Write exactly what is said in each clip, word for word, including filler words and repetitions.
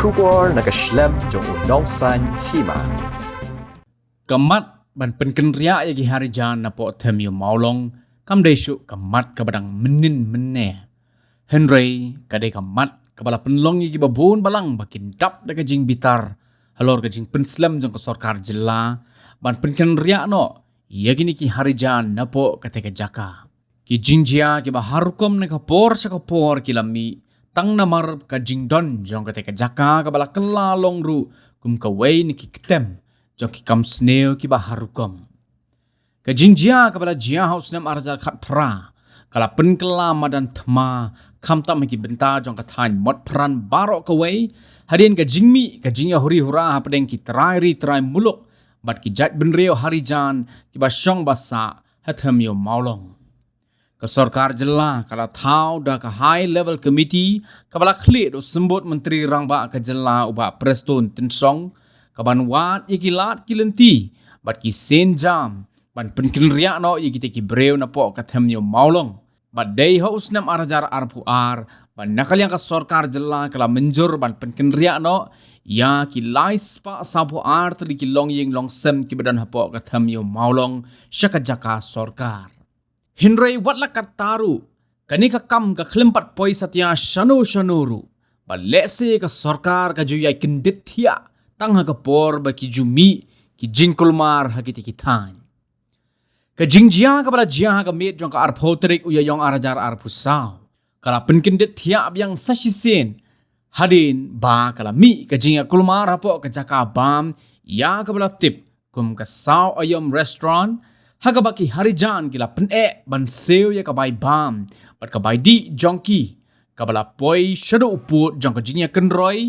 Khubor na ka shlem jong u Nongsaiñ Hima. Ka mat ban pynkynriah ïa ki harijan napoh Them Ïew Mawlong kam dei shuh ka mat kaba dang mynnin mynne. Hynrei ka dei ka mat kaba la pynlong ïa kiba bun balang ba kin dap da ka jingbitar halor ka jingpynslem jong ka sorkar jylla ban pynkynriah noh ïa kine ki harijan napoh kata ka jaka. Ki jingjia kiba har rukom na ka por sha ka por ki la mih tang namar ka jingdon jong kata ka jaka kaba la kylla long ruh kum kawei na ki ktem jong ki kam sniew kiba har rukom. Ka jingjia kaba la jia ha u snem ar hajar khatphra ka la pynkylla madan thma khamtam ha ki bynta jong ka thaiñ Motphran baroh kawei, hadien ka jingmih ka jingïahuri hura hapdeng ki trai ri trai muluk bad ki jaitbynriew harijan kiba shong ba sah ha Them Ïew Mawlong. Ka sorkar jylla ka la thaw da ka High Level Committee kaba la khlieh da u symbud Myntri Rangbah ka jylla u Bah Prestone Tynsong, kaban wad ïa ki lad ki lynti bad ki sienjam ban pynkynriah noh ïa kita ki briew napoh ka Them Ïew Mawlong. Bad dei ha u snem ar hajar arphew ar ba na ka liang ka sorkar jylla ka la mynjur ban pynkynriah noh ïa ki lai spah sawphew ar tylli ki longïing longsem kiba don hapoh ka Them Ïew Mawlong sha ka jaka sorkar. Hynrei wat la katta ruh, kane ka kam ka khlem pat poi satia shano shano ruh, ba lehse ka sorkar ka ju ïai kyndit thiah tang ha ka por ba ki ju mih ki jingkulmar ha kita ki thaiñ. Ka jingjia kaba la jia ha ka miet jong ka arphew tarik u Ïaïong ar hajar arphew saw ka la pynkyndit thiah biang sa shisien, hadien ba ka la mih ka jingïakulmar hapoh ka jaka bam ïa kaba la tip kum ka Saw Aïom Restaurant, ha kaba ki harijan ki la pyneh ban siew ïa ka bai bam bad ka bai dih jong ki, kaba la poi shaduh u pud jong ka jingïakynroi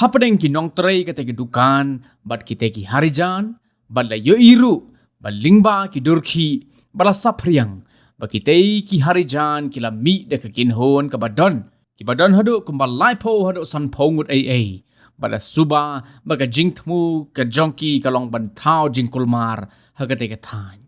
hapdeng ki nongtrei kata ki dukan bad kita ki harijan, bad la ïohi ruh ba lyngba ki dur khih ba la saphriang ba kita ki harijan ki la mih da ka kynhun kaba don kiba don haduh kumba laiphew haduh sanphew ngut ei ei. Bad la suba ba ka jingthmu ka jong ki ka long ban thaw jingkulmar ha kata ka thaiñ.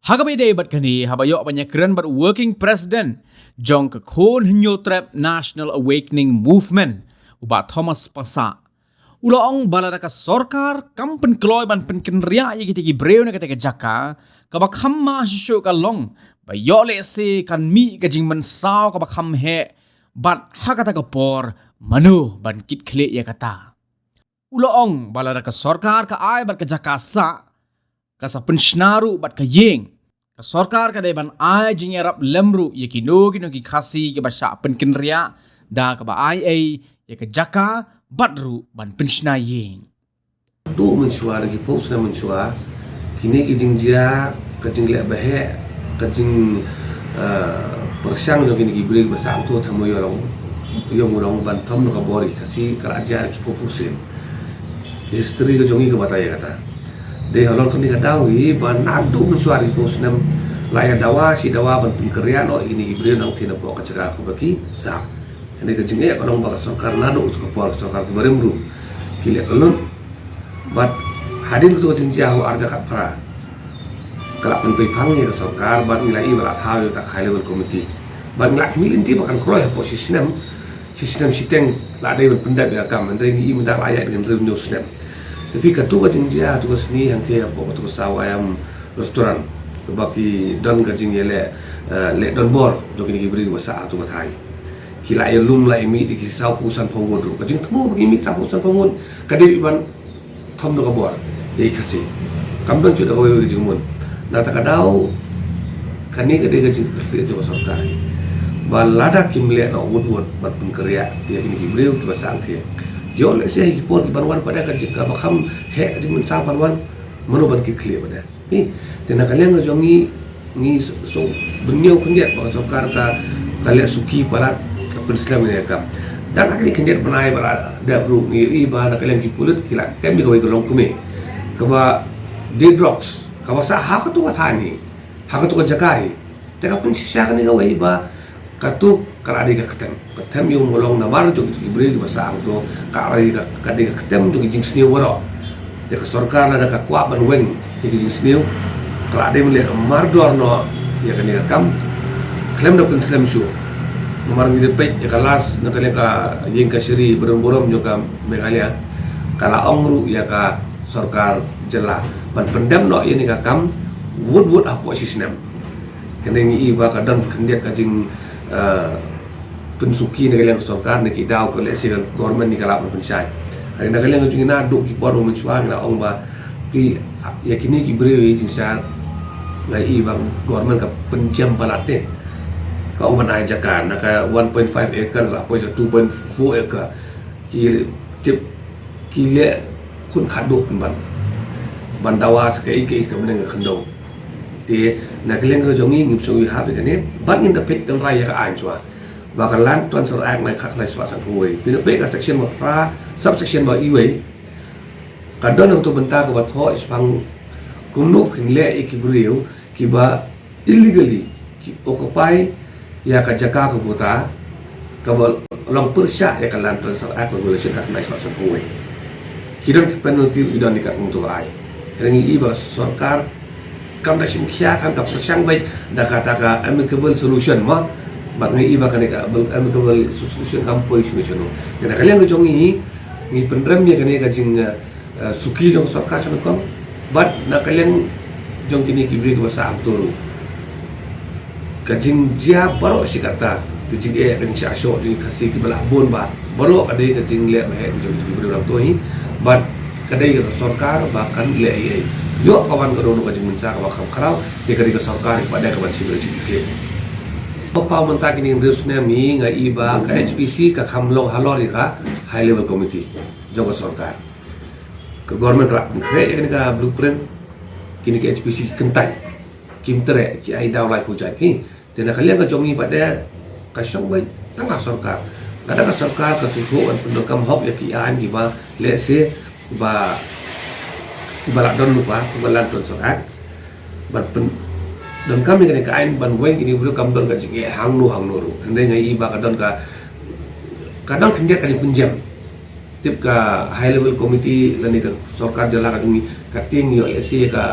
Ha kaba ïadei bad kane, haba ïoh ban ïakren bad u Working President jong ka Khun Hynñiewtrep National Awakening Movement, u Bah Thomas Passah, u la ong ba lada ka sorkar kam pynkloi ban pynkynriah ïa kita ki briew na kata ka jaka, kaba kham ma shuh shuh ka long ba ïoh lehse kan mih ka jingmynsaw kaba kham heh, bad ha kata ka por mano ban kit khlieh ïa kata. U la ong ba lada ka sorkar ka ai bad ka jaka sah, ka sa pynshna ruh bad ka ïing, ka sorkar ka dei ban ai jingïarap lem ruh ïa kino kino ki Khasi kiba shah pynkynriah da kaba ai ei ïa ka jaka bad ruh ban pynshna ïing. Duh mynshuwa da ki phew snem mynshuwa, kine ki jingjia, ka jingleh ba heh, ka jing, eh, pyrshang jong kine ki briew ba sah hangto, tang mo ïa long, ïa long ban thom noh ka bor ïa ki Khasi, ka la jia ki phew phew snem. History ka jong ngi ka batai ïa kata. Dei halor kane ka daw hi ba naduh mynshuwa da ki phew snem la ïa dawa shi dawa ban pynkynriah noh ïa kine ki briew nangtei napoh ka jaka kaba ki sah. Hynrei ka jingeh ka long ba ka sorkar naduh ka por, ka sorkar kaba rim ruh, ki leh ka lut. Bad hadien kato ka jingjia ha u ar hajar khatphra, ka la pynpei phang ïa ka sorkar bad ngi la ïohi ba la thaw ïa uta ka High Level Committee. Bad ngi la khmih lynti ba kan kloi hapoh shi snem, shi snem shiteng la dei ban pyndep ïa ka kam, hynrei ngi ïohi mynta la ïaid kan hynriew hynñiew snem. Te phi, kato ka jingjia, kato ka sngi hangtei hapoh kato ka Saw Aïom Restaurant, kaba ki don ka jingïaleh, eh, leh donbor jong kine ki briew kiba sah ha kato ka thaiñ. Ki la ïalum la ïamih da ki sawphew sanphew ngut ruh. Ka jingthmu ba ki mih sawphew sanphew ngut ka dei ban thom noh ka bor ïa ki Khasi. Kam don shuh da kawei ka jingmut. Na kata ka daw, kane ka dei ka jingkyrkhu jong ka sorkar ba lada kim leh noh wut wut ban pynkynriah ïa kine ki briew kiba sah hangtei, ïoh lehse ha ki por kiban wan pat, ka jing, kaba kham heh ka jingmynsaw kan wan, mano ban kit khlieh pat. Hi, te na ka liang ka jong ngi, ngi shu, shu bynñiew khyndiat ba ka sorkar ka, ka leh suki palat, ka pynslem ïa ka kam. Dang ha kine khyndiat bnai ba la dep ruh ngi ïohi ba na ka liang ki pulit ki la kem ïa kawei ka longkmie kaba die drugs, kaba sah ha kato ka thaiñ hi, ha kato ka jaka hi. Te ka pynshisha kane kawei ba kato ka la dei ka ktem. Ka Them Ïew Mawlong namar jong kito ki briew kiba sah hangto, ka la dei ka, ka dei ka ktem jong ki jingsniew baroh. Te ka sorkar lada ka kwah ban weng ïa ki jingsniew, ka la dei ban leh mardor noh ïa kane ka kam khlem da pynslem shuh. Namar ngi da peit ïa ka last na ka liang ka ïing kashari burom burom jong ka Meghalaya, ka la ong ruh ïa ka sorkar jylla ban pyndem noh ïa kane ka kam wut wut hapoh shi snem. Hynrei ngi i ba ka don khyndiat ka jing, eh, pynsuki na ka liang ka sorkar, na ki daw ka lehse ka government ngi ka lah ban pynshai. Hynrei na ka liang ka jong ngi naduh ki por mynshuwa ngi la ong ba phi, ïa kine ki briew ïa jingshisha, nga i ba government ka pynjem palat te. Ka ong ban ai jaka na ka one point five acre, la poi sha two point four acre. Ki tip ki leh khun khadduh ban, ban dawa sa kaei kaei ka bneng ka khyndew. Te na ka liang ka jong ngi ngim shym ïohi ha kane, bad ngin da peit tynrai ïa ka aiñ shuwa ba ka Land Transfer Act na ka khyndai spah sanphew wei, phi da peit ka section ba phra, subsection ba iwei, ka don hangto bynta kaba thoh shaphang kumno phin leh ïa ki briew kiba illegally ki occupy ïa ka jaka ka buta kaba long pyrshah ïa ka Land Transfer Act Regulation ka khyndai spah sanphew wei. Ki don ki penalty ruh ki don ïa ka kumto ai. Hynrei ngi i ba ka sorkar kam da shim khia, tang ka pyrshang beit da kata ka amicable solution mo. Bad ngi i ba kane ka amicable solution kam poi solution mo. Te na ka liang ka jong ngi, ngi pynrem ïa kane ka jing, eh, eh, suki jong ka sorkar sha nyngkong. Bad na ka liang jong kine ki briew kiba sah hangto ruh, ka jingjia baroh shi katta, ka jingeh, ka jingshah shoh jong ki Khasi kiba lah bun, ba baroh ka dei ka jingleh ba heh jong ki briew hangto hi. Bad ka dei ka sorkar ba kan leh ei ei. Ïoh ka wan ka don ka jingmynsaw kaba kham khraw, te ka dei ka sorkar hi pat ka ban shim ka jingkit. Ba paw mynta kine hynriew snem hi nga i ba ka H P C ka kham long halor ïa ka High Level Committee jong ka sorkar. Ka government ka la pynkhreh ïa kane ka blueprint, kine ki H P C ki kyntait, kim treh, ki ai daw laiphew jaid phi. Te na ka liang ka jong ngi pat de ka shong beit tang ha sorkar. Lada ka sorkar ka sngewthuh ban pyndonkam hok ïa ki aiñ kiba lehse ba, kiba la don lypa, kiba la don sor ak. Ban pyndonkam ïa kane ka aiñ ban weng kine ki briew kam don ka jingeh hangno hangno ruh. Hynrei nga i ba ka don ka, ka don khyndiat ka jingpynjem. Tip ka High Level Committee lane ka sorkar jylla ka jong ngi ka tieng ïoh lehse ïa ka,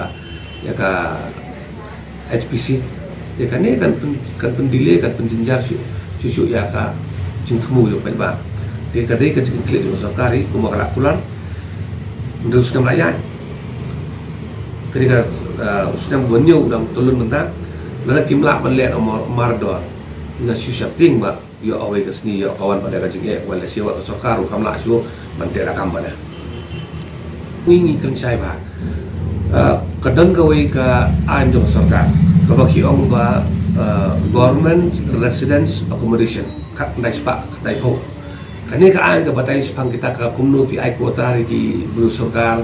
ïa ka H P C. Te kane kan pyn, kan pyndelay, kan pynjynjar shuh shuh shuh ïa ka jingthmu jong paidbah. Te ka dei ka jingkitkhlieh jong ka sorkar hi kumba ka la kular. Hynriew snem la ïaid. Ka dei ka, eh, u snem ba hynñiew u dang tyllun mynta. Lada kim lah ban leh noh mar, mardor, nga shu sheptieng ba ïoh kawei ka sngi ïoh ka wan pat de ka jingeh, wat lehse wat ka sorkar ruh kam lah shuh ban teh lakam pat de. Ngi, ngi kren shai bha. Eh, ka don kawei ka aiñ jong ka sorkar kaba ki ong ba, eh, Government Residence Accommodation, khatkhyndai spah khyndaiphew. Kane ka aiñ ka batai shaphang kita ka kumno ki ai quarter ïa ki briew sorkar,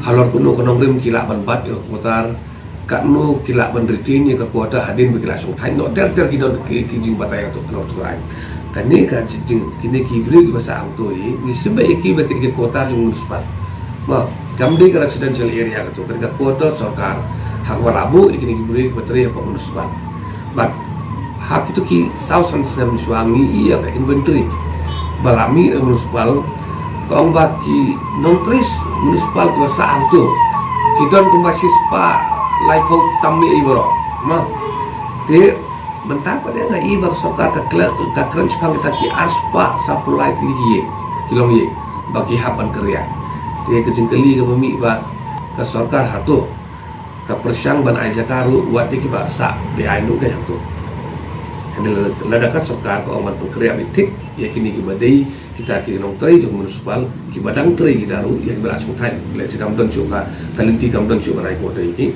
halor kumno ka nongrim ki lah ban bat ïa ka quarter, katno ki lah ban retain ïa ka quarter hadien ba ki la shongthait noh, ter ter ki don ki, ki jingbatai hangto, hangto ka aiñ. Kane ka jing, kine ki briew kiba sah hangto hi, ngi sngewbha ïa ki ba kine ki quarter jong municipal. Mo, kam dei ka residential area kato, kane ka quarter sorkar, ha kaba la buh ïa kine ki briew kiba trei hapoh municipal. Bad ha kito ki saw san snem mynshuwa ngi i ïa ka inventory ba la mih na municipal, ka ong ba ki nongtrei municipal kiba sah hangto ki don kumba shispah laiphew tam miet baroh. Mo, te mynta pat de nga i ba ka sorkar ka kren, ka kren shaphang kita ki arspah sawphew lai tylli ki ïing, ki longïing ba ki hap ban kyrïah. Te ka jingkylli kaba mih ba ka sorkar hato ka pyrshang ban ai jaka ruh wat ïa kiba sah be-aiñ ruh ka hangto. Hynrei lada ka sorkar ka ong ban pynkyrïah beit thik ïa kine kiba dei kita ki nongtrei jong municipal, kiba dang trei kita ruh, ïa kiba la shongthait, lehse kam don shuh ka, ka lynti kam don shuh ban ai quarter ïa ki.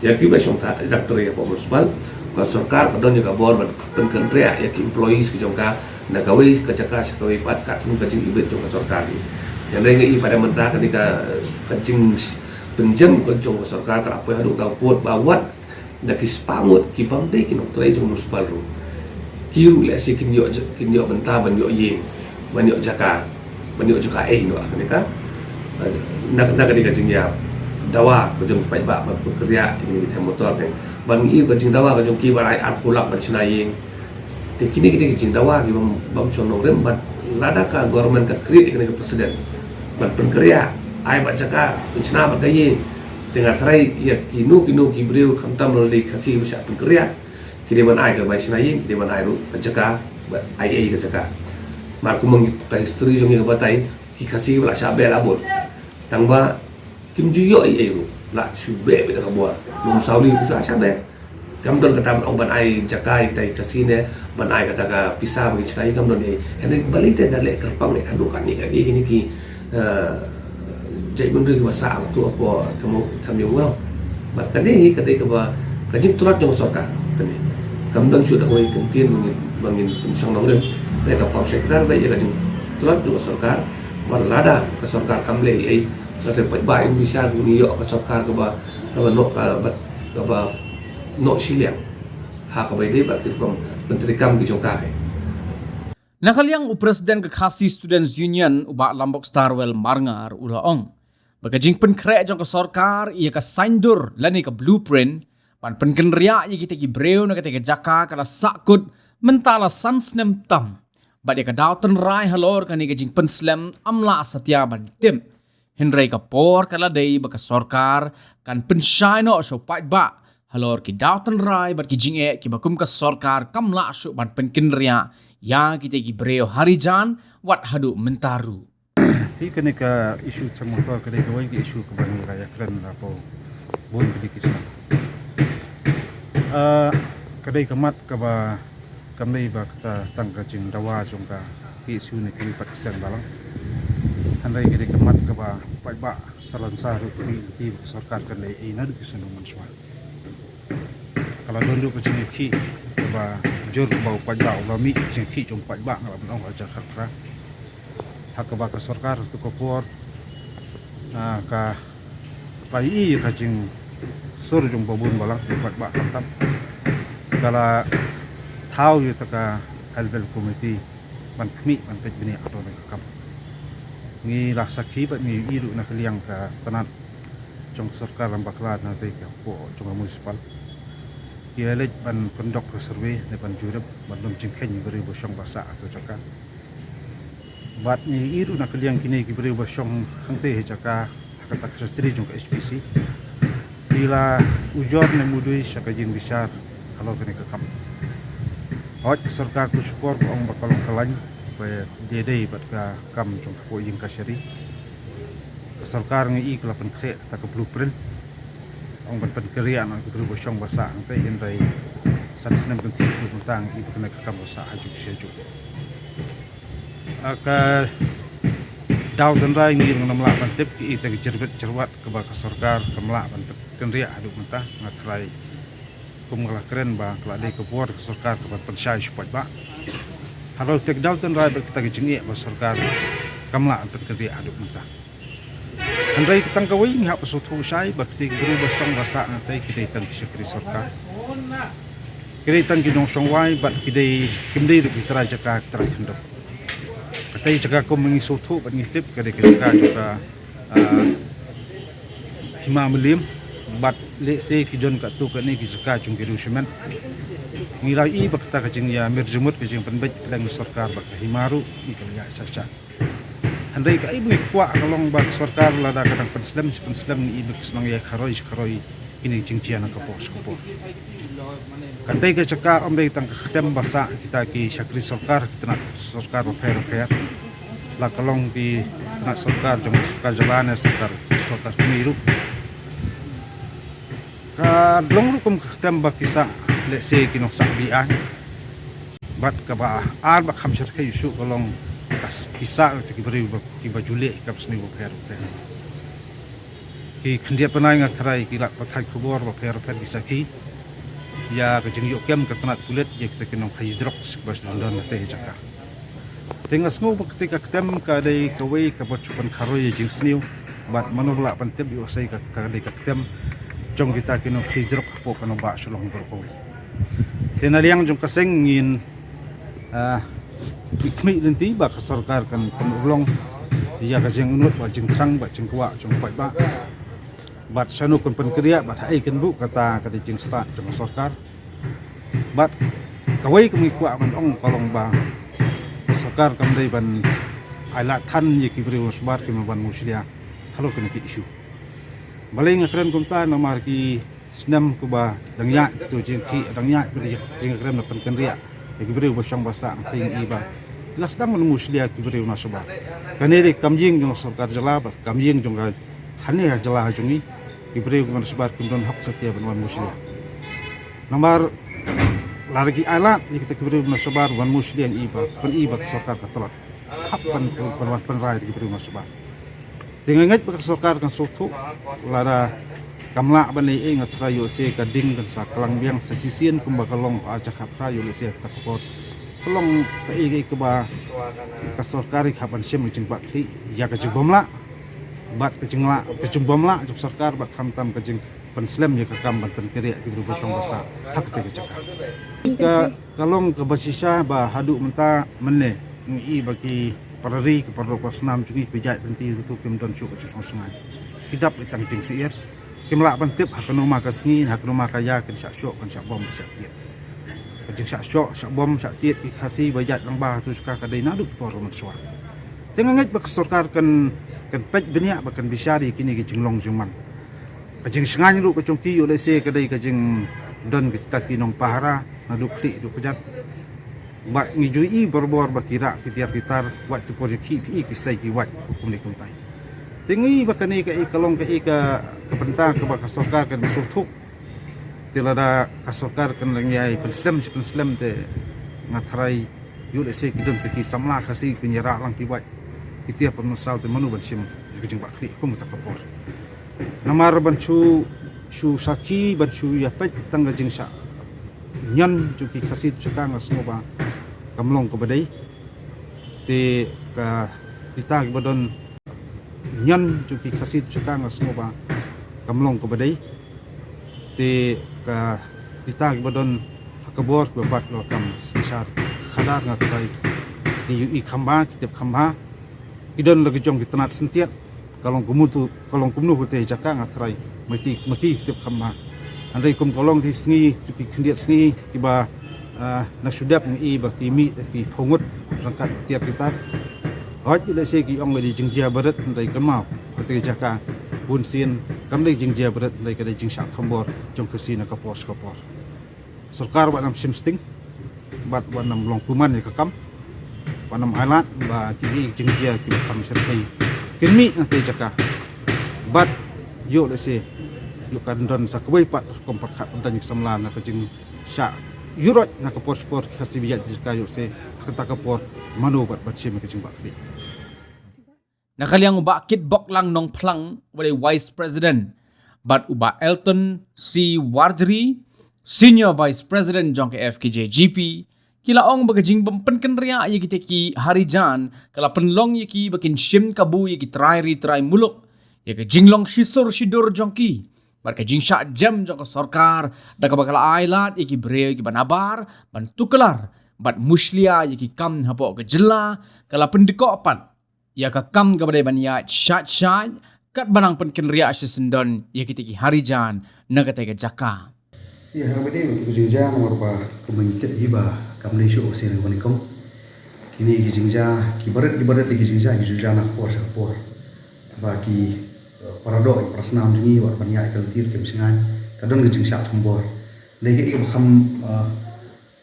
Ïa kiba shongthait dang trei hapoh municipal, ka sorkar ka don ïa ka bor ban pynkynriah ïa ki employees ki jong ka na kawei ka jaka sha kawei pat katkum ka jingibit jong ka sorkar hi. Hynrei nga i pat de mynta kane ka, ka jing pynjem ka jong ka sorkar ka la poi haduh ka pud ba wat da ki spah ngut ki bym dei ki nongtrei jong municipal ruh, ki ruh lehse kin ïoh, kin ïoh bynta ban ïoh ïing, ban ïoh jaka, ban ïoh jaka ei noh kane ka. Na, na kane ka jingïadawa ka jong paidbah ban pynkyrïah ïa kine ki them motor, kan. Ban ngi ka jingdawa ka jong ki ban ai arphew lak ban shna ïing. Te kine, kine ki jingdawa ki bym, bym shong nongrim, bad lada ka government ka create ïa kane ka precedent ban pynkyrïah, ai bad jaka, pynshna bad ka ïing. Te nga tharai ïa kino kino ki briew khamtam lada dei Khasi ba shah pynkyrïah, ki dei ban ai ka bai shna ïing, ki dei ban ai ruh ka jaka Ba ai ei ka jaka. Mar kumang ka history jong ngi ka batai, ki Khasi ba la shah beh la bun. Tang ba kim ju ïoh ei ei ruh, la shu beh beh da ka bor. Lum saw li ki la shah beh. Kam don kata ban ong ban ai jaka ïa kita ki Khasi ne, ban ai kata ka pisa ba ki China, kam don ei. Hynrei balei te da leh kyrpang ne, haduh katne katne kine ki, eh, jaitbynriew kiba sah ha kato ka por, tham, tham ïa u nongwei. Bad kane hi ka dei kaba ka jingtlot jong ka sorkar kane. Kam don shuh da kawei ka ktien ba ngin, ba ngin pynshong nongrim. Te ka paw shai kdar ba ïa ka jingtlot jong ka sorkar. Bad lada ka sorkar kam leh ei, ka te paidbah in bishar ba ngin ïoh ka sorkar kaba, kaba noh, kaba, kaba noh shiliang. Ha kaba ïadei bad ki rukom pyntreikam ki jong ka. Na ka liang u President ka Khasi Students Union, u Bah Lambok Starwell Marngar, u la ong ba ka jingpynkhreh jong ka sorkar ïa ka saindur lane ka blueprint ban pynkynriah ïa kita ki briew na kata ka jaka ka la sahkut mynta la san snem tam. Bad ïa ka daw tynrai halor kane ka jingpynslem ym lah satia ban tip. Hynrei ka por ka la dei ba ka sorkar kan pynshai noh sha u paidbah halor ki daw tynrai bad ki jingeh kiba kum ka sorkar kam lah shuh ban pynkynriah ïa kita ki briew Harijan wat haduh mynta ruh. Hi kane ka issue chang motor ka dei kawei ka issue kaba ngi la ïakren la pau bun tylli ki snem. Ah, ka dei ka mat kaba kam dei ba kata tang ka jingdawa jong ka P S U ne kawei pat ki seng balang. Hynrei ka dei ka mat kaba paidbah salonsar ruh ka dei ba ka sorkar kan dei ei naduh ki seng nongman shuwa. Ka la don ruh ka jingïakhih kaba jur kaba u paidbah u la mih, jingïakhih jong u paidbah nga la ban ong ka jaka khra. Ha kaba ka sorkar tu ka por, ah, ka la ïohi ïa ka jingsur jong babun balang, ïa u paidbah khamtam. Ka la thaw ïa kata ka High Level Committee ban khmih ban peit bniah ïa kane ka kam. Ngi la sakhi bad ngi ïohi ruh na ka liang ka tnat jong ka sorkar lem bakla na kata ka por jong ka municipal. Ki la leit ban conduct ka survey ne ban jurip ban lum jingkheiñ ïa ki briew ba shong ba sah ha kata ka jaka. Bad ngi ïohi ruh na ka liang kine ki briew ba shong hangtei ha jaka ha kata ka shatri jong ka H P C. Ki la ujor ne mudui sha ka jingbishar halor kane ka kam. Hooid ka sorkar tu shukor ka ong ba ka long ka lain ba dei dei bad ka kam jong ka poi ïing ka shari. Ka sorkar ngi ïohi ka la pynkhreh kata ka blueprint. Ong ban pynkynriah noh ki briew ba shong ba sah hangtei, hynrei san snem kynthih ki bun tang ïohi ba kane ka kam ka sah ha juk shi ha juk. Ah, ka daw tynrai ngi ruh ngam lah ban tip ki ita ki jyrwit jyrwat kaba ka sorkar kam lah ban pynkynriah haduh mynta, nga tharai kum nga la kren ba ka la dei ka bor ka sorkar ka ban pynshai sha u paidbah. Halor kata ka daw tynrai bad kata ka jingeh ba sorkar kam lah ban pynkynriah haduh mynta. Hynrei ka tang kawei ngi hap sngewthuh shai ba kita ki briew ba shong ba sah hangtei ki dei tang ki shakri sorkar. Ki dei tang ki nongshong wai bad ki dei, kim dei ruh ki trai jaka, ki trai khyndew. Kata ka jaka kum ngi sngewthuh bad ngi tip ka dei ka jaka jong ka, ah, Hima Mylliem bad lehse ki don katto katne ki jaka jong ki riew shimet. Ngi la ïohi ba kata ka jingïamir jingmut ka jingpynbeit pdeng sorkar bad ka hima ruh ngi ka la ïaid sha sha. Hynrei kaei ba ngi kwah ka long ba ka sorkar lada ka dang pynslem shi pynslem ngi ïohi ba ki shu nang ïai kharoi shi kharoi kine ki jingjia na ka por sha ka por. Katei ka jaka ym dei tang ka ktem ba sah kita ki shakri sorkar, ki tnat sorkar bapher bapher. La ka long ki tnat sorkar jong sorkar jylla ne sorkar, sorkar kmie ruh. Ka long ruh kum ka ktem ba ki sah, lehse ki nongsah biang. Bad kaba ar ba kham shyrkhei shuh ka long ka s-, ki sah kita ki briew ba, kiba ju leh ki kam sniew bapher bapher. Ki khyndiat bnai nga tharai ki lad pathai khubor bapher bapher ki sakhi ïa ka jingïoh kem ka tnat pulit ïa kita ki nongkhaïi drok sha kiba shu don don ha katei ka jaka. Te nga sngew ba katei ka ktem ka dei kawei kaba shu pynkharoi ïa jingsniew bad mano ba lah ban tip ïoh sei ka, ka dei ka ktem jong kita ki nongkhaïi drok hapoh ka nongbah Shillong baroh kawei. Te na liang jong ka seng ngin, ah, khmih lynti ba ka sorkar kan pynurlong ïa ka jingangnud bad jingthrang bad jingkwah jong u paidbah. Bad shano kan pynkynriah bad haei kan buh, kata ka dei jingstad jong ka sorkar. Bad kawei ka ngi kwah ban ong ka long ba ka sorkar kam dei ban ai lad than ïa ki briew ba shbar ki ban mushlia halor kine ki issue. Balei nga kren kumta? Namar ki snem kiba dang ïaid kito jingkhih, dang ïaid kito jingkren na pynkynriah Ki briew ba shong ba sah, hangtei ngi i ba la sdang ban mushlia ki briew na shabar. Kane dei kam ïing jong sorkar jylla bad kam ïing jong ka, hane ha jylla jong ngi. Ki briew na shabar kim don hok satia ban wan mushlia. Namar lada ki ailad ïa kita ki briew na shabar wan mushlia, ngi i ba, ban i ba ka sorkar ka tlot hap ban, ban wan pynrai ïa ki briew na shabar. Te nga ngeit ba ka sorkar kan sngewthuh, lada kam lah ban leh ei, nga tharai ïoh lehse ka ding kan sa klang biang sa shisien kumba ka long ha jaka phra, ïoh lehse ha kata ka por ka long kaei kaei kaba ka sorkar i ka hap ban shim ka jingbakla ïa ka jingbymlah bad ka jinglah, ka jingbymlah jong sorkar bad khamtam ka jingpynslem ïa ka kam ban pynkynriah ki briew ba shong ba sah ha kata ka jaka. Ka, ka long kaba shisha ba haduh mynta mynne ngi i ba ki para ri, ki para doh para snam jong ngi, ki ba ïaid lynti tu kim don shuh ka jingsngewsynei. Ki dap ïa tang jingsyier. Kim lah ban tip ha kano ma ka sngi, ha kano ma ka ïa kin shah shoh, kin shah bom, kin shah tied. Ka jingshah shoh, shah bom, shah tied ki Khasi ba ïaid lang ba tu jaka ka dei naduh ki por mynshuwa. Te nga ngeit ba ka sorkar kan, kan peit bniah ba kan bishar ïa kine ki jinglong jingman. Ka jingshngaiñ ruh ka jong ki ïoh lehse ka dei ka jingdon kita ki nongpahara naduh khlieh haduh kjat. Bad ngi ju i barabor ba ki rah ki tiar ki tar, wat tu por ïa ki, ki, ki sei ki wat kumne kumtai. Te ngi ba kane kaei ka long kaei ka, ka bynta kaba ka sorkar kan sngewthuh. Te lada ka sorkar kan leng ïai pynslem shi pynslem te nga tharai ïoh lehse ki don sa ki samla Khasi ki pynïarah lang ki wait ki tiar pynmynsaw te mano ban shim ka jingbakla khlieh kum kata ka por. Namar ban shu, shu sakhi ban shu ïa peit tang ka jingshah ñion jong ki Khasi tu ka nga sngew ba kam long kaba dei. Te ka kita kiba don ñion jong ki Khasi tu ka nga sngew ba kam long kaba dei. Te ka kita kiba don ha ka bor kiba bat lo kam synshar khadar nga tharai ki ïohi kham bha, ki tip kham bha. Ki don la ki jong ki tnat syntiat, ka long kumno tu, ka long kumno kata jaka nga tharai ma ki, ma ki ki tip kham bha. Hynrei kum ka long ki sngi, tu ki khyndiat sngi kiba, ah, na shu dep ngi i ba ki mih da ki phew ngut ryngkat ki tiar ki tar. Hooid, lehse ki ong ba dei jingjia barit, hynrei kynmaw kata ka jaka bun sien kam dei jingjia barit, hynrei ka dei jingshah thombor jong ka sien na ka por sha ka por. Sorkar wat nam shim sting bad wat nam long kuman ïa ka kam, wat nam ailad ba ki i jingjia kiba kham shyrkhei kin mih na ka jaka. Bad ïoh lehse ïoh kan don sa kawei pat kum pyrkhat pyrdan ïa ka samla na ka jing shah ïuroit na ka por sha ka por ki Khasi ba ïaid jaka ïoh lehse ha kata ka por mano bad ban shim ka jingbakla khlieh. Na ka liang u Bah Kitboklang Nongphlang, uba dei Vice President, bad u Bah Elton C Warjri, Senior Vice President jong ka F K J G P, ki la ong ba ka jingbym pynkynriah ïa kita ki Harijan ka la pynlong ïa ki ba kin shim kabu ïa ki trai ri trai muluk, ïa ka jinglong shisur shidur jong ki bad ka jingshah jem jong ka sorkar, da kaba ka la ailad ïa ki briew kiba nabar ban tuklar bad mushlia ïa ki kam hapoh ka jylla, ka la pyndikoh pat ïa ka kam kaba dei ban ïaid shait shait katba nang pynkynriah shisyndon ïa kita ki Harijan na kata ka jaka. Ïa, ha kaba dei ka jingjia namar ba kumba ngi tip hi ba kam dei shuh ka sien kaba nyngkong. Kine ki jingjia, ki barit, ki barit ki jingjia ki ju jia na ka por sha ka por. Ba ki, eh, para doh, para snam jong ngi wat ban ïaid ka lynti ruh kim shngaiñ, ka don ka jingshah thombor. Dei kaei kaba kham, eh,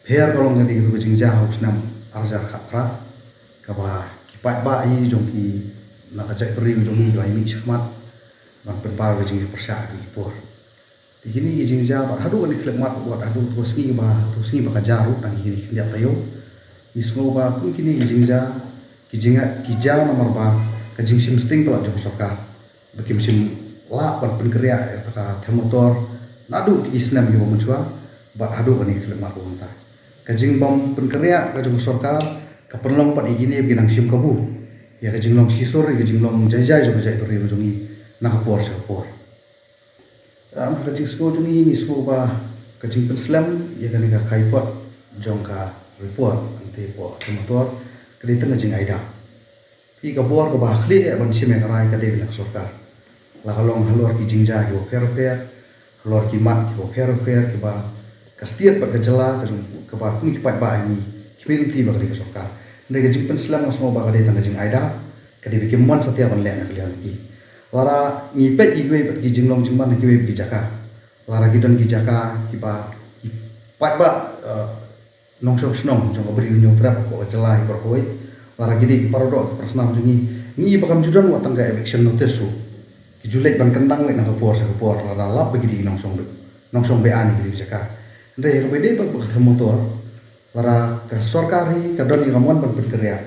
pher ka long kane ka jingjia ha u snem ar hajar khatphra, kaba ki paidbah hi jong ki na ka jaitbynriew jong ngi ki la mih shakhmat ban pynpaw ka jingpyrshah ha ki por. Te kine ki jingjia bad haduh kane ka khyllipmat bad haduh tu ka sngi ba, tu ka sngi ba ka jia ruh tang kine ki khyndiat taïew. Ngi sngew ba kum kine ki jingjia, ki jingjia, ki jia namar ba ka jingshim sting palat jong ka sorkar. Ba kim shym lah ban pynkynriah ïa ka theh motor naduh ki snem kiba mynshuwa bad haduh kane ka khyllipmat ruh mynta. Ka jingbym pynkynriah ka jong ka sorkar ka pynlong pat ïa kine ba ki nang shim kabu ïa ka jinglong shisur, ïa ka jinglong jai jai jong ka jaitbynriew jong ngi na ka por sha ka por. Em, ha ka jingsngew jong ngi, ngi sngew ba ka jingpynslem ïa kane ka kaipot jong ka report hangtei hapoh theh motor ka dei tang ka jingaida. Phi, ka bor kaba khlieh ban shim ïa ka rai ka dei na ka sorkar. La ka long halor ki jingjia kiba pher pher, halor ki mat kiba pher pher, kiba ka state bad ka jylla, ka jong, kaba kum ki paidbah ngi, ki mih lynti ba ka dei ka sorkar. Hynrei ka jingpynslem nga sngew ba ka dei tang ka jingaida, ka dei ba kim mon satia ban leh na ka liang jong ki. Lada ngi peit ïa kiwei pat ki jinglong jingman ha kiwei pat ki jaka, lada ki don ki jaka kiba ki paidbah, eh, nongshong shnong jong ka Bri u Hynñiewtrep hapoh ka jylla hi baroh kawei. Lada ki dei ki paradoh ki parasnam jong ngi, ngi ba kam ju don wat tang ka eviction notice ruh, ki ju leit ban kyndang wei na ka por sha ka por lada lap ba ki dei ki nongshong, nongshong be-aiñ ïa ki dei ki jaka. Hynrei ïa kaba dei ba ka thema motor, lada ka sorkar hi ka don ïa ka mon ban pynkynriah,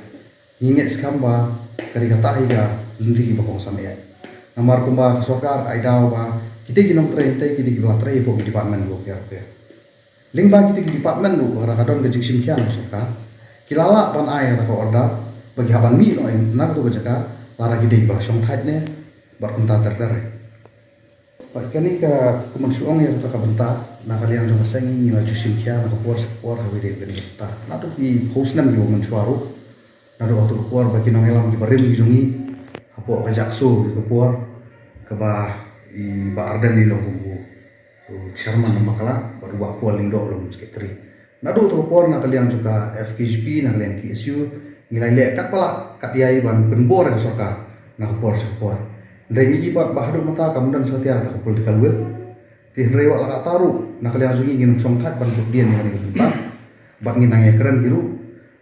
ngi ngeit skhem ba ka dei kata hi ka lynti kaba kongsan eh. Namar kumba ka sorkar ka ai daw ba kita ki nongtrei hynrei ki dei kiba la trei hapoh ki department kiba pher pher. Lyngba kita ki department ruh lada ka don ka jingshim khia na ka sorkar, ki la lah ban ai kata ka order ba ki hap ban mih noh na kata ka jaka lada ki dei kiba la shongthait ne bad kumta ter ter. Bad kane ka, kumno shu ong ïa kata ka bynta, na ka liang jong ka seng ngi la ju shim khia na ka por sha ka por ha kawei de kawei de ka bynta. Naduh ki phew snem kiba mynshuwa ruh, naduh ha kata ka por ba ki nongïalam kiba rim ki jong ngi hapoh ka JACSO ki ka por, kaba i Bah Ardent i long kum u chairman na bakla bad u Bah Paul Lyngdoh u long secretary. Naduh kata ka por na ka liang jong ka FKJGP, na ka liang KSU, ngi la leh katba lah kat ïai ban pynbor ïa ka sorkar na ka por sha ka por. Hynrei ngi i bad ba haduh mynta kam don satia kata ka political will. Te hynrei wat la katta ruh na ka liang jong ngi ngin ym shongthait ban bud dien ïa kane ka bynta. Bad ngin nang ïakren hi ruh.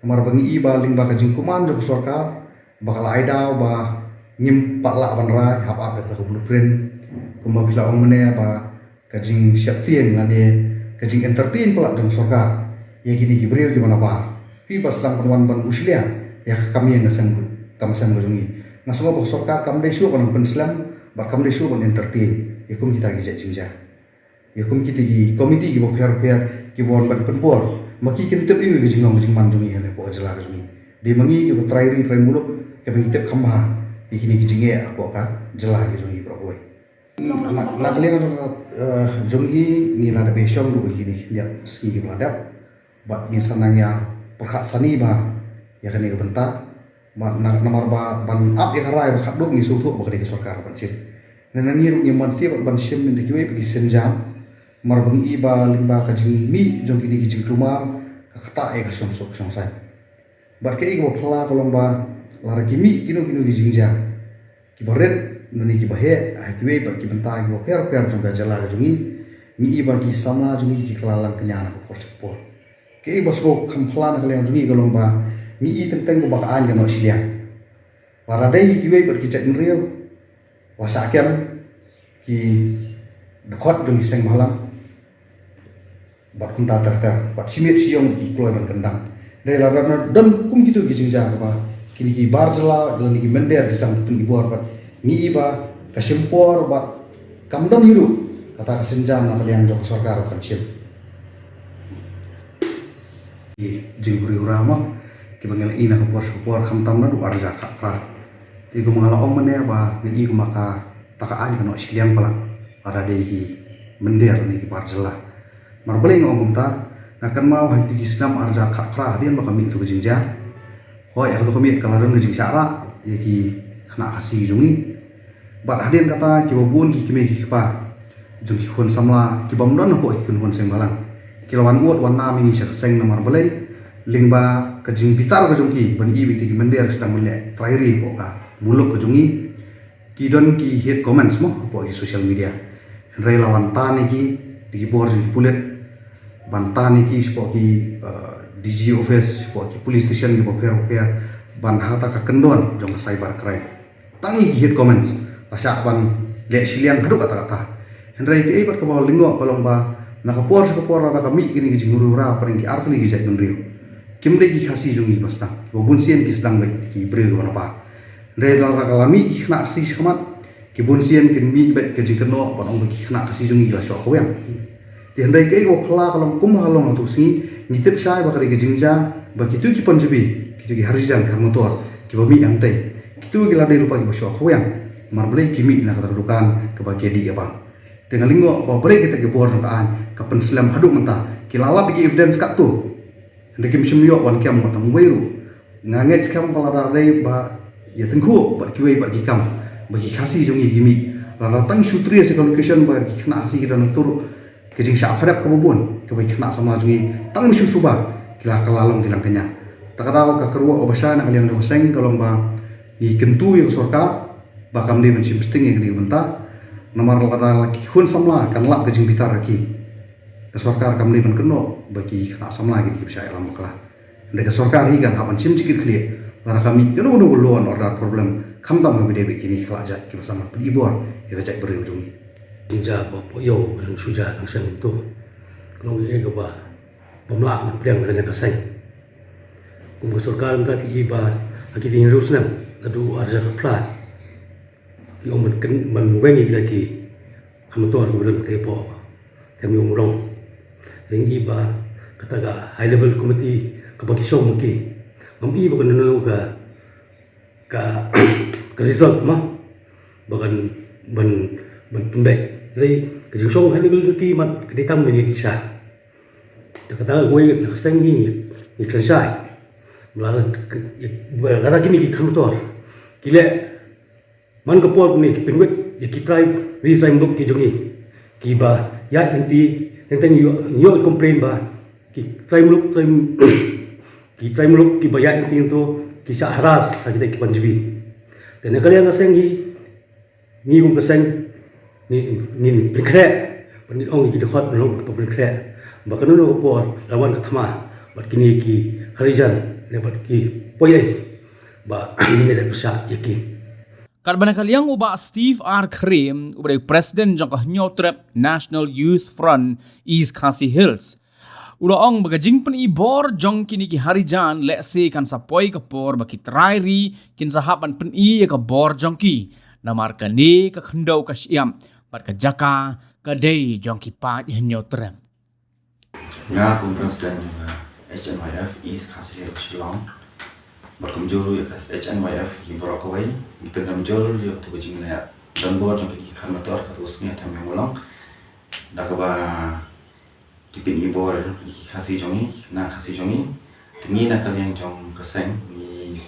Namar ba ngi i ba lyngba ka jingkuman jong ka sorkar ba ka la ai daw ba ngim pat lah ban rai hap ap ïa kata ka blueprint. Kumba phi la ong mynne ba ka jingsheptieng lane ka jing-entertain palat jong ka sorkar ïa kine ki briew kiba nabar. Phi ba sdang ban wan ban bushlia ïa ka kam ïing ka sem, kam sem ka jong ngi. Nga sngew ba ka sorkar kam dei shuh ban pynslem bad kam dei shuh ban entertain ïa kum kita ki jait jingjia. Ïa kum kita ki komiti kiba pher pher kiba wan ban pynbor, ma ki kin tip ïa ka jinglong ka jingman jong ngi hapoh ka jylla ka jong ngi. Dei ma ngi kiba trai ri trai muluk kiba ngi tip kham bha ïa kine ki jingeh hapoh ka jylla ka jong ngi baroh kawei. Na, na ka liang jong, eh, jong ngi, ngi la dep ïashong ruh ïa kine ki sngi kiba la dep. Bad ngi sa nang ïa pyrkhat sani bha ïa kane ka bynta. Bad na, namar ba ban ap ïa ka rai ba khatduh ngi sngewthuh ba ka dei ka sorkar ban shim. Hynrei ngi ruh ngim banse bad ban shim da kiwei pat ki sienjam. Namar ba ngi i ba lyngba ka jingmih jong kine ki jingkulmar ka ktah ïa ka shongsuk shongsaiñ. Bad kaei kaba phylla ka long ba lada ki mih kino kino ki jingjia kiba rit lane kiba heh ha kiwei pat ki bynta kiba pher pher jong ka jylla ka jong ngi, ngi i ba ki samla jong ngi ki kylla lang kñia na ka por sha ka por. Kaei ba sngewkham phylla na ka liang jong ngi ka long ba ngi i teng teng kumba ka aiñ ka noh shiliang. Lada dei kiwei pat ki jaitbynriew, la shah kem ki dkhot jong ki seng bhalang bad kumta ter ter, bad shi miet shi ïong ki kloi ban kyndang. Hynrei lada don kum kito ki jingjia kaba kine ki bar jylla lane ki mynder ki sdang ban pynibor bad ngi i ba ka shim por bad kam don hi ruh kata ka sienjam na ka liang jong ka sorkar ba kan shim. Ki jingkuri hura mo kiba ngi la i na ka por sha ka por khamtam naduh ar hajar khatphra. Te kumba nga la ong mynne ba ngi i kumba kata ka aiñ ka noh shiliang palat lada dei ki mynder ne ki bar jylla. Namar balei nga ong kumta, nga kynmaw ha kito ki snem ar hajar khatphra hadien ba ka mih kato ka jingjia, hooid ha kato ka miet ka la don ka jingshah rah ïa ki khynnah Khasi jong ngi. Bad hadien kata kiba bun ki kmie ki kpa jong ki khun samla ki bym don hapoh ki kynhun seng bhalang ki la wan ud wan nam ïa ngi sha ka seng. Namar balei? Lyngba ka jingbitar ka jong ki ban i ba kita ki mynder ki sdang ban leh trai ri hapoh ka muluk ka jong ngi. Ki don ki hate comments mo hapoh ki social media. Hynrei la wan tan ïa ki da ki bor jong ki pulit, ban tan ïa ki shapoh ki, eh, DG office, shapoh ki police station kiba pher ba pher, ban ha kata ka kyndon jong ka cyber crime. Tang ïa ki hate comments la shah ban leh shiliang haduh katta katta. Hynrei kaei pat kaba lyngngoh ka long ba na ka por sha ka por lada ka mih kine ki jinghuri hura hapdeng ki artylli ki jaitbynriew, kim dei ki Khasi jong ngi ba sdang, kiba bun sien ki sdang beit ki briew kiba nabar. Hynrei lada ka la mih ki khynnah Khasi shakhmat, ki bun sien kin mih beit ka jingkynnoh ban ong ba ki khynnah Khasi jong ngi ki la shoh khawiang. Te hynrei kaei kaba phylla ka long kumba ka long ha kato ka sngi, ngi tip shai ba ka dei ka jingjia ba kito ki Punjabi, kito ki Harijan Kharmator kiba mih hangtei, kito ki la dei lypa kiba shoh khawiang. Namar balei? Ki mih na kata ka dukan kaba ki dih ïa bam. Te nga lyngngoh ba balei kita ki bor jong ka aiñ ka pynslem haduh mynta, ki la lap ïa ki evidence katto. Hynrei kim shym ïoh wan kem ba tang uwei ruh. Nga ngeit skhem ba lada dei ba ïa tyngkhuh bad kiwei pat ki kam ba ki Khasi jong ngi ki mih, lada tang shu trace ïa ka location ba ki khynnah Khasi ki don ha kato ruh, ka jingshah pharep kaba bun kaba ki khynnah samla jong ngi tang shu suba ki la kylla long ki lang kñia. Ta ka daw ka kyrwoh kaba shai na ka liang jong ka seng ka long ba ngi kyntu ïa ka sorkar ba kam dei ban shim sting ïa kane ka bynta. Namar lada ki khun samla kan lap ka jingbitar ha ki, Ka sorkar kam dei ban kynnoh ba ki khynnah samla ki dei kiba shah ïalam bakla. Hynrei ka sorkar hi kan hap ban shim jingkitkhlieh lada ka mih kano kano ka law and order problem, khamtam ha kaba ïadei bad kine ki khynnah jait kiba sa mat pynibor ïa ka jaitbynriew jong ngi. Jingjia ba poi ïa ka shuja tang shen to. Kano ngi kaba bym lah ban pdiang na ka seng. Kum ka sorkar mynta ki i ba ha ki ding riewsnem naduh ar hajar khatphra. Ki ong ban kyn ban weng ïa ki kham motor ki ba don te pok. Te ym ïoh long. Ring i ba kata ka high level committee kaba ki shong ki. Ngam i ba kano kano ka ka ka result ma ba kan ban ban pynbeit. Ring ka jingshong high level committee mat ka dei tang ban ïa ki sha. Te kata ka wei na ka seng hi ngi kren shai. Ba la kata kine ki kham motor ki leh man ka por ne ki pynwit ïa ki trai ri trai muluk ki jong ngi kiba ïaid lynti teng teng ïoh ïoh complain ba ki trai muluk trai ki trai muluk kiba ïaid lynti to ki shah harass ha kita ki pan jibi. Te na ka liang ka seng hi ngi kum ka seng ngi ngin pynkhreh ban ngin ong ïa ki dkhot ban long kiba pynkhreh ba kano kano ka por la wan ka thma bad kine ki Harijan ne bad ki poi ei ba ngin ïaleh pyrshah ïa ki. Katba na ka liang u Bah Steve R Khyriem uba dei u President jong ka Hynñiewtrep National Youth Front East Khasi Hills u la ong ba ka jingpynibor jong kine ki Harijan lehse kan sa poi ka por ba ki trai ri kin sa hap ban pyni ïa ka bor jong ki namar kane ka khyndew ka shyiap bad ka jaka ka dei jong ki paid Hynñiewtrep. Nga kum President jong ka H N Y F East Khasi Hills Shillong bad kumjuh ruh ïa ka H N Y F hi baroh kawei ngi pynrem jur ïa katu ka jingleh donbor jong ki kham motor katu ka sngi ha Them Ïew Mawlong da kaba ki pynibor ïa ki Khasi jong ngi, na Khasi jong ngi. Te ngi na ka liang jong ka seng ngi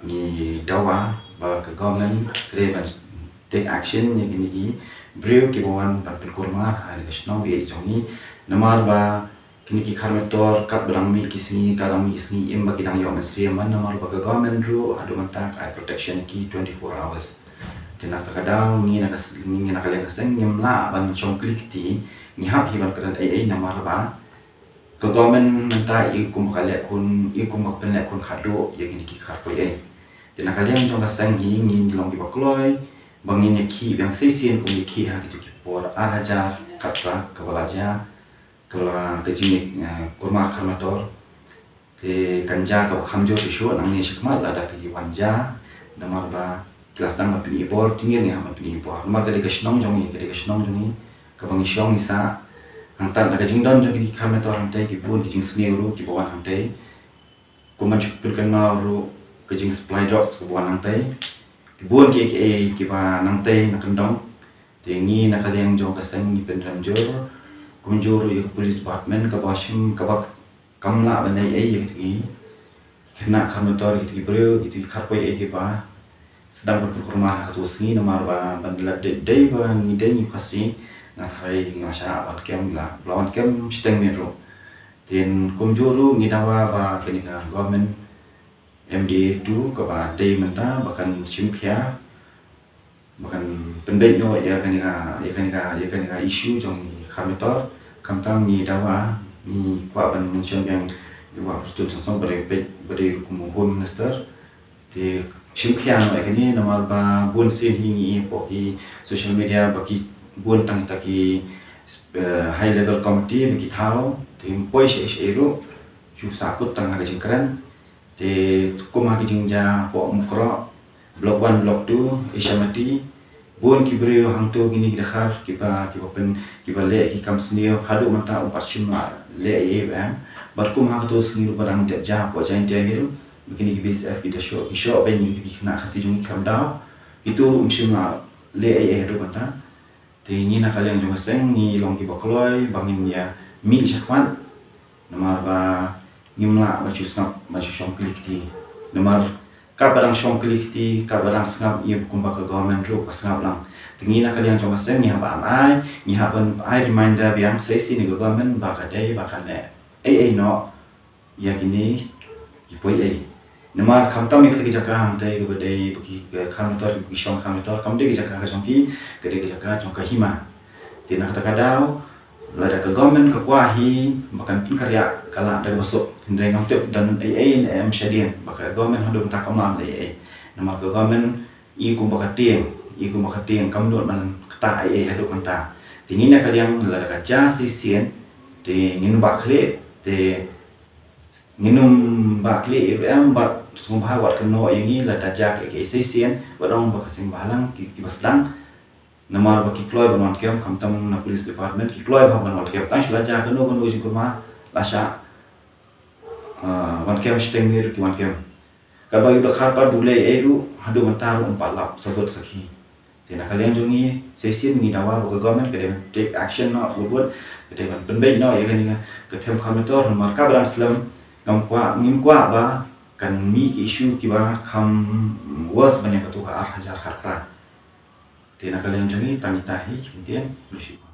ngi dawa ba ka government ka dei ban take action ïa kine ki briew kiba wan ban pynkulmar ha ka shnong ba ïeit jong ngi. Namar ba kine ki kham motor katba dang mih ki sngi, katba dang mih ki sngi im ba ki dang ïoh mynsiem man namar ba ka government ruh haduh mynta ka ai protection ïa ki twenty-four hours. Te na kata ka daw ngi na ka s- ngi na ka liang ka seng ngim lah ban shong kli kti, ngi hap hi ban kren ei ei namar ba ka government mynta i kum ka leh khun i kum ka pynleh khun khadduh ïa kine ki khar poi ei. Te na ka liang jong ka seng hi ngin long kiba kloi ba ngin ïa khih biang shisien kum ïa khih ha kito ki por ar hajar khatphra kaba la jia. Ka la ka jing eh, kulmar kham motor. Te kan jia kaba kham jur shuh nangne shakhmat lada ka wan jia. Namar ba ki la sdang ban pynibor, te ngi ruh ngi hap ban pynibor. Namar ka dei ka shnong jong ngi, ka dei ka shnong jong ngi kaba ngi shong ngi sah. Hangta na ka jingdon jong ki kham motor hangtei ki bun ki jingsniew ruh kiba wan hangtei. Kum ban shu pynkynmaw ruh ka jing supply drugs kaba wan hangtei. Ki bun kiei kiei kiba nangtei na kyndong. Te ngi na ka liang jong ka seng ngi pynrem jur kumjuh ruh ïa ka police department kaba shim kaba kam lah ban leh ei ei ïa kito ki khynnah kham motor, ïa kito ki briew, ïa kito ki khar poi ei kiba sdang ban pynkulmar ha katu ka sngi namar ba ban la dei dei ba ngi dei ngi Khasi nga tharai nga shah wan kem la la wan kem shiteng miet ruh. Te kumjuh ruh ngi dawa ba kane ka government M D A two kaba dei mynta ba kan shim khia ba kan pynbeit noh ïa kane ka ïa kane ka ïa kane ka issue jong ki khar motor. Khamtam ngi dawa ngi kwah ban mention biang ïa u Bah Prestone Tynsong ba dei peit ba dei kum u Home Minister. Te shim khia noh ïa kane namar ba bun sien hi ngi ïohi hapoh ki social media ba ki bun tang kita ki eh, high level committee ba ki thaw te ym poi shaei shaei ruh shu sahkut tang ha ka jingkren. Te kum ha ka jingjia hapoh Mukroh, Block One, Block Two, Eshawmati, bun ki briew hangto kine ki dkhar kiba kiba pyn kiba leh ki kam sniew haduh mynta um pat shym la leh ei ei ba em. Bad kum ha kato ka sngi ruh ba dang jia hapoh Jaintia Hills ba kine ki B S F ki da shoh ki shoh beiñ ïa ki khynnah Khasi jong ngi ki kham daw. Kito um shym la leh ei ei haduh mynta. Te ngi na ka liang jong ka seng ngi long kiba kloi ba ngin ïa mih shakhmat. Namar ba ngim lah ban shu sngap ban shu shong kli kti. Namar katba dang shong kli kti katba dang sngap ïa kumba ka government ruh ka sngap lang. Te ngi na ka liang jong ka seng ngi hap ban ai ngi hap ban ai reminder biang sa shisien ïa ka government ba ka dei ba kan leh ei ei noh ïa kine ki poi ei. Namar khamtam ïa kata ka jaka hangtei kaba dei ba ki kham motor ba ki shong kham motor kam dei ka jaka ka jong ki, ka dei ka jaka jong ka hima. Te na kata ka daw Lada ka government ka kwah hi ba kan pynkynriah, ka lah da kaba suk. Hynrei ngam tip don ei ei ne em shadien ba ka government haduh mynta kam lah ei ei. Namar ka government i kumba ka tieng, i kumba ka tieng, kam nud ban ktah ei ei haduh mynta. Te ngi na ka liang lada ka jia shisien, te ngin bah khlieh, te ngin ym bah khlieh ei ruh em, bad sngewbha wat kynnoh ïa ngi lada jia kaei kaei shisien, wat ong ba ka seng bhalang ki, kiba sdang. Namar ba ki kloi ban wan kem, khamtam na police department, ki kloi bha ban wan kem. Tang shu la jia kano kano ka jingkulmar, la shah, ah, wan kem shiteng, mir ki wan kem. Katba ïa u dkhar pat ba u leh ei ei ruh, haduh mynta ruh ym pat lap sabut sakhi. Te na ka liang jong ngi, shisien ngi dawa ba ka government ka dei ban take action noh, wut wut, ka dei ban pynbeit noh ïa kane ka, ka them kham ïator, namar kaba dang slem, ngam kwah, ngim kwah ba kan mih ki issue kiba kham worse ban ïa katu ka ar hajar khatphra. Te na ka liang jong ngi, tang ita hi, kyntien, khublei shibun.